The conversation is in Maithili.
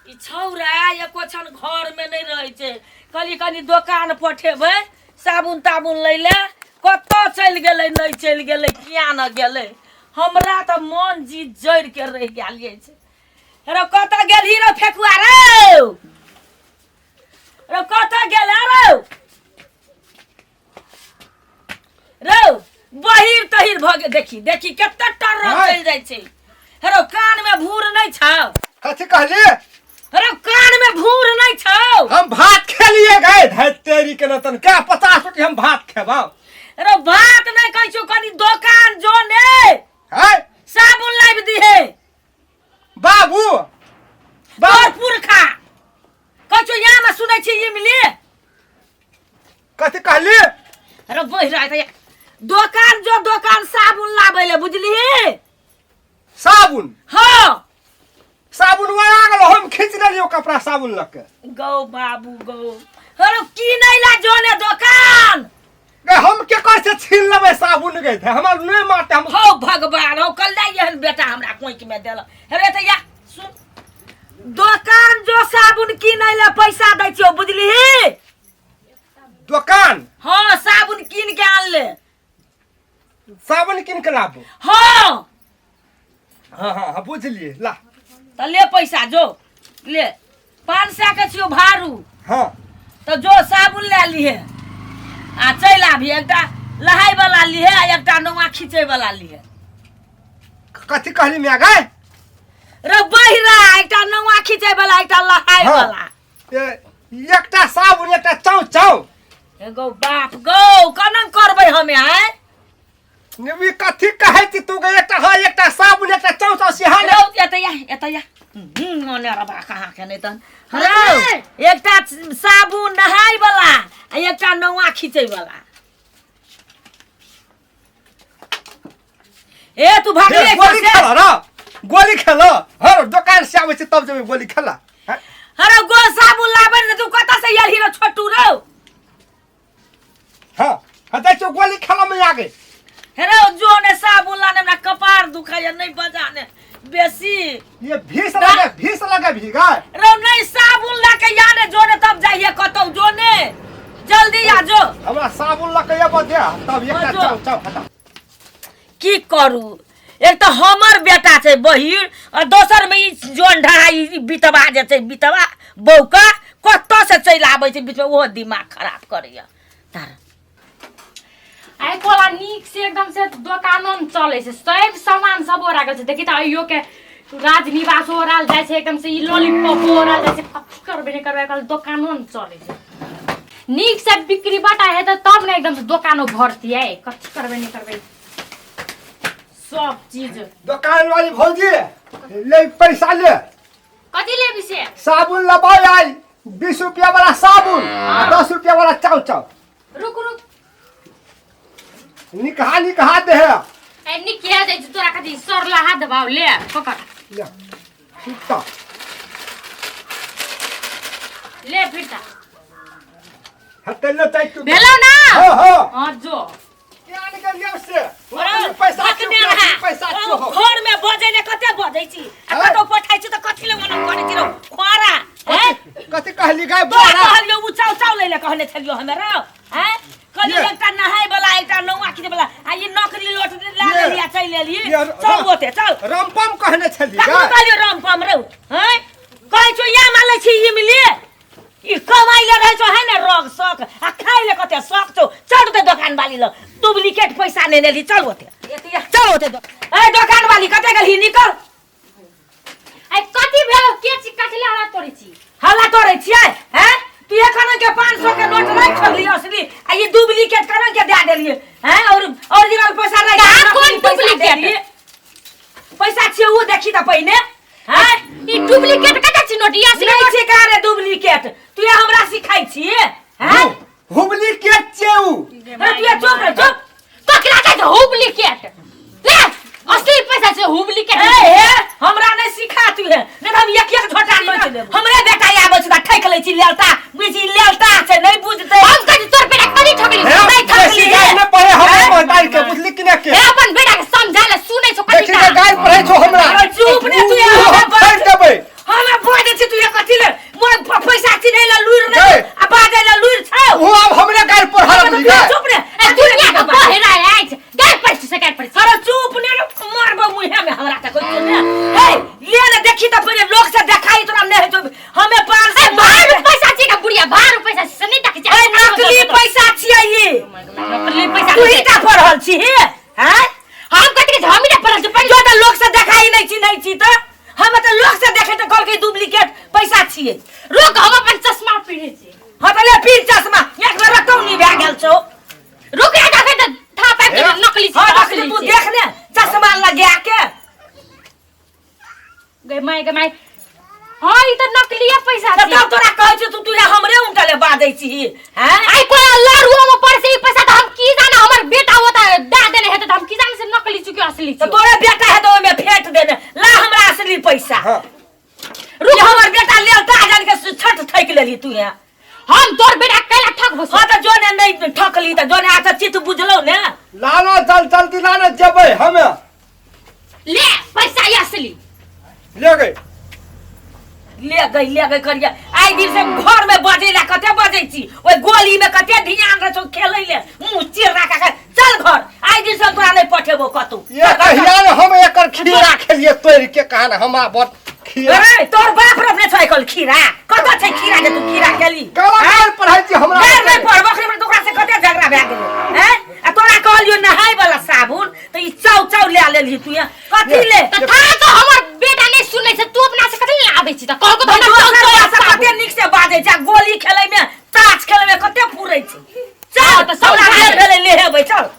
ई छौड़ा एको क्षण घरमे नहि रहै छै। कहली कनि दोकान पठेबै साबुन ताबुन लै लए, कतऽ चलि गेलै, नहि चलि गेलै, किया न गेलै। हमरा तऽ मन जी जरि के रहि गेल अछि। रौ कतऽ गेलही रौ फेकुआ रौ? रौ कतऽ गेल रौ? रौ बहिर तहिर भऽ गेल। देखी देखी कते टर आँय। चलि जाइ छै। रौ कान में भूर नहि छौ? कथी कहली? रौ कान में भूर नहि छौ? हम भात खेलिए गए धै तेरी के नतन क्या 50 रोटी हम भात खेबौ। रौ भात नहि कहै छौ, कनि दोकान जो ने। है साबुन लाबि दिहे। बाबू तोर बाबू पुरखा कहै छौ यहाँ में सुनै छी इमली। कथी कहली? अरे बहि रहा है दोकान जो, दोकान साबुन लाबै ले, बुझलिही? साबुन? हाँ। साबुन वाला गेलो, हम खींच लेलियो कपड़ा साबुन लग के। गौ बाबू गौ, अरे की नहीं ला जो ने दोकान। गे हम के कर से छीन लेबै साबुन गे, थे हमर नहीं मारते हम। हो भगवान हो, कल एहन बेटा हमरा कोइक में देल। अरे त या सुन, दोकान जो साबुन किनै ले पैसा दै छियौ, बुझलिही? दोकान? हाँ, साबुन कीन के आन ले। साबुन कीन के लाबू? हाँ। हाँ हाँ हाँ बुझलिए, ला। त ले पैसा जो ले, 500 के छियौ भाड़ू। हाँ। त जो साबुन ले लिहे आ चलि आबी। एकटा लहाय वाला लिहे आ एकटा नौआ खींचे वाला लिहे। कथी कहली मिया गए? रे बहिरा, एकटा नौआ खींचे वाला, एकटा लहाय हाँ। वाला। एकटा साबुन एकटा चाउ चाउ। एगो बाप गौ, केना करबै हमे आय? निबी कथी कहै छी तू गे? एकटा हाँ एकटा साबुन एकटा चाउ चाउ सिहा ले। रौ एतऽ या, एतऽ या। मने रबा कहाँ के नहि तहन। रौ एकटा साबुन नहाय वाला आ एकटा नौआ खींचै वाला। ए तू भागले हे, गोली से। खेल र, गोली खेल। हर दोकान से आबै छी तब जेबै गोली खेला। हैं? अरे गो साबुन लाबै ने, तू कतऽ से एलही रो छोटू रौ? हाँ हाँ जाइ छियौ गोली खेला में आगे। हे रौ जो ने साबुन लाने, हमरा कपार दुखाइया, नहीं बजाने बेसी। ये भीस लगे, भीस लगे भीगा। रौ नहीं साबुन ला के याने जो ने, तब जाइए कतौ, जो ने जल्दी आ जो। हमरा साबुन लऽ के अबऽ दे तब एकटा जो। चाउ चाउ हटा। की करू, एक तऽ हमर बेटा छै बहिर आ दोसर में ई जोन ढहा ई बितवा जे छै, बितवा बौका कतऽ से चलि आबै छै बीचमे, ओहो दिमाग खराब करैया तार। आइ कोला नीक से एकदम से दोकानो ने चलै छै, सब सामान सब ओरा गेल छै। देखी तऽ अइयो के राजनिवास ओराल जाइ छै एकदम से, ई लॉलीपॉप ओराल जाइ छै। कथी करबै नहि करबै, आइकाल्हि दोकानो ने चलै छै नीक से। बिक्री बटा हेतै तब ने एकदम से दोकानो भरतियै। कथी करबै नहि करबै सब चीज। दोकान वाली भौजी ले पैसा ले। कथी लेबी से? साबुन लबाय आई 20 रुपया वाला साबुन आ 10 रुपया वाला चाउ चाउ। रुक रुक। निकहा निकहा दे है। ए निकिया जाइ छै तोरा, कथी सरला हाथ दबाव, ले पकड़। ले सुता। ले फिरता। हते ले चाइ तू। भेलौ ना? हाँ हाँ। हाँ जो। क्या निकल गया उससे? अपनी पैसा भकने क्यों रहा। पैसा क्यों हो? घर में बजै ले कते बजै छी आ हैं? कतौ पठाइ छी तऽ कथी ले मना करै छी रौ खोरा? हैं? कथी कहली गाय तोरा बोरा? कहलियौ उ चाउ चाउ लै ले कहने छलियौ हमे रौ, हैं? कहलियौ ये। एकटा नहाय वाला एकटा नौआ खींचे वाला आ ई नकली लोट ला ये। लेली आ चलि एली। ये चल ओते चल। रमपम कहने छली कखनो गाय। कहलियौ राम पम रौ? हैं, कहै छौ या मालै छी इमली, ई कमाइ ले रहै छौ है ने रग शौक आ खाइ ले कते शौक छौ। चल ओते दोकान वाली लग, डुप्लीकेट पैसा नेने ली। चल ओते, चल ओते। ए दोकान वाली कते गेलही? निकल। आइ कथी भेल? के छी? कथी ले हल्ला करै छी? हल्ला करै छियै हैं? तू एखन के 500 के नोट राखि छोड़ली असली आ ई डुप्लीकेट केना के दए देलियै हैं? और ओरिजिनल पैसा राखि कहाँ कोन नकली पैसा डुप्लीकेट? देलियै। पैसा छियै ओ देखी तऽ पहिने हैं? ई डुप्लीकेट कतऽ छी नोट? ई असली नहि नोट छै का रे डुप्लीकेट? तू हमरा सिखाइ छियै हैं? हुबली के चेउ। अरे तू चुप रे, चुप। तोरा कहै छै डुप्लीकेट? ले असली पैसा छै डुप्लीकेट। ए हे, हमरा नहि सिखा तू हे, नहि तऽ हम एक एक झोटा नोच लेब। हमरे बेटा आबै छै तऽ ठकि लै छी लेलता बुझी, लेलता छै नहि बुझतै। हम कहै छी तोर बेटा कथी ठकली? हे, नहि ठकली बेसी हे। गाय नहि पढ़े हमरा हैं? महतारी के बुझली कि नहि के? हे अपन बेटा के समझा ले, सुनै छौ कथी देखी के गाय पढ़े छौ हमरा। अरे चुप ने तू, उ हमरा हम छोड़ि देबै। हमरा बजै छी तू एक फेट पैसा छियै। रुक, हम अपन चश्मा पहिरै छी। हँ तऽ ले पीन चश्मा, एक बेर रतौनी भए गेल छौ। रुक जा, देखे तऽ था पाबि के नकली छै। हँ असली तू छै। देख ने चश्मा लगा के। गे माय, गे माय, हँ ई तऽ नकलिए पैसा तऽ छै। तब तोरा कहै छियौ, तू हमरे उनटले बाजै छी हैं? आई कोई लड़ुओ में पर से ई पैसा तऽ हम की जाने, हमर बेटा होता दे देने हेतै तऽ हम की जाने से नकली छै कि असली तऽ छै। तोरे बेटा है तऽ ओहिमे फेट देने। ला हमरा असली पैसा। हाँ। रुक, हमर बेटा लेल ता जान के छठ ठकि लेली तू यहाँ। हम तोर बेटा कैला ठकबो? हाँ तऽ जो ने नहीं ठकली तऽ जो ने। अच्छा चित बुझलौ ने। लाना जल जल्दी लाना, जेबै हमे। ले पैसा ई असली। ले गए। ले गई, ले गई करिया। आइ दिन से घर में बजै ला कते बजै छी, ओहि गोली में कते ध्यान रहै छौ खेलै ले, मुँह चिर राखा के चल घर। आइ दिन से तोरा नहीं पठेबो कतौ। ये कहिया ने हम एकर खीरा खेलिए तोड़ के, कहा हमरा बड़ खीरा। अरे तोर बाप रोपने छौ एकर खीरा? कतऽ छै खीरा जे तू खीरा खेली? काला काल पढ़ाई छी हमरा। गारि नहि पढ़बो, अखन हमरा ओकरा से कते झगड़ा भए गेलै हैं? आ तोरा कहलियो नहाय वाला साबुन तऽ ई चाउ चाउ लए लेलही तू यहाँ कथी ले? तऽ था तो हमर बेटा नहीं सुनै छै, तू अपना से कथी ले आबै छी? तऽ कहलको तऽ हमरा दोसर चौ चौ भाषा साबुन। कते नीक से बाजै छै आ गोली खेलै में ताश खेलै में कते फुरै छै। चल हँ, तऽ हमरा समझा बेर दे। भेलै, लेहेबै चल।